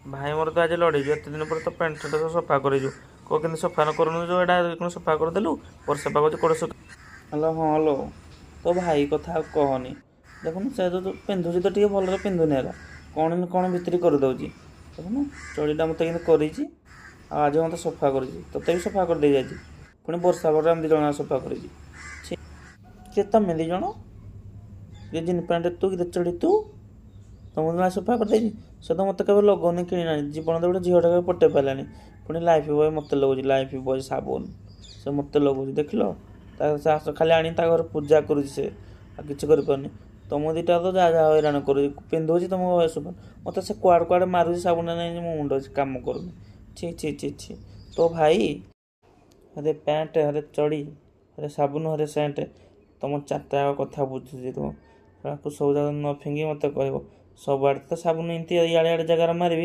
ଭାଇ ମୋର ତ ଆଜି ଲଢ଼ିଛୁ, ଏତେ ଦିନ ପରେ ତ ପ୍ୟାଣ୍ଟ ସାର୍ଟ ସବୁ ସଫା କରିଛୁ। କହ କେମିତି ସଫା ନ କରୁନୁ? ଯେଉଁ ଏଇଟା କ'ଣ ସଫା କରିଦେଲୁ? ବର୍ଷା ପାଗ ଅଛି, କୋଡ଼। ହ୍ୟାଲୋ, ହଁ ହ୍ୟାଲୋ, ତୋ ଭାଇ କଥା ଆଉ କହନି। ଦେଖୁନୁ, ସେ ତ ପିନ୍ଧୁଛି ତ ଟିକେ ଭଲରେ ପିନ୍ଧୁନି, ହେଲା କ'ଣ କ'ଣ ଭିତରେ କରିଦେଉଛି। ଦେଖୁନୁ, ଚଡ଼ିଟା ମୋତେ କେମିତି କରିଛି। ଆଉ ଆଜି ମୋତେ ସଫା କରିଛି, ତୋତେ ବି ସଫା କରିଦେଇ ଯାଇଛି। ପୁଣି ବର୍ଷା ପରେ ଆମେ 2 ଜଣ ସଫା କରିଛି। କିଏ ତମେ 2 ଜଣ? କିଏ ଜିନ୍ ପ୍ୟାଣ୍ଟ ତୁ, କି ଚଡ଼ି ତୁ, ତମକୁ ସଫା କରିଦେଇଛି। ସେ ତ ମୋତେ କେବେ ଲଗଉନି, କିଣି ଜୀବନ ତ ଗୋଟେ ଝିଅଟା କେବେ ପଟେଇ ପାରିଲାନି। ପୁଣି ଲାଇଫ୍ ବୟ ମୋତେ ଲଗାଉଛି, ଲାଇଫ୍ ବୟ ସାବୁନ ସେ ମୋତେ ଲଗାଉଛି। ଦେଖିଲ, ତା ଖାଲି ଆଣି ତା ଘରେ ପୂଜା କରୁଛି ସେ, ଆଉ କିଛି କରିପାରୁନି। ତମ 2ଟା ତ ଯାହା ଯାହା ହଇରାଣ କରୁଛି, ପିନ୍ଧଉଛି ତମ। ମୋତେ ସେ କୁଆଡ଼େ କୁଆଡ଼େ ମାରୁଛି ସାବୁନ। ନାଇଁ, ମୋ ମୁଣ୍ଡ କାମ କରୁନି। ଛି ଛି ଛି ଛି, ତୋ ଭାଇ। ହରେ ପ୍ୟାଣ୍ଟ, ହରେ ଚଡ଼ି, ହରେ ସାବୁନ, ହରେ ସେଣ୍ଟ, ତମ 4ଟା କଥା ବୁଝୁଛି। ରୁହ, ତାକୁ ସବୁ ଜାଗା ନ ଫିଙ୍ଗି ମୋତେ କହିବ। ସବୁଆଡ଼େ ତ ସାବୁନ ଏମିତି ଇଆଡ଼େ ଇଆଡ଼େ ଜାଗାରେ ମାରିବି।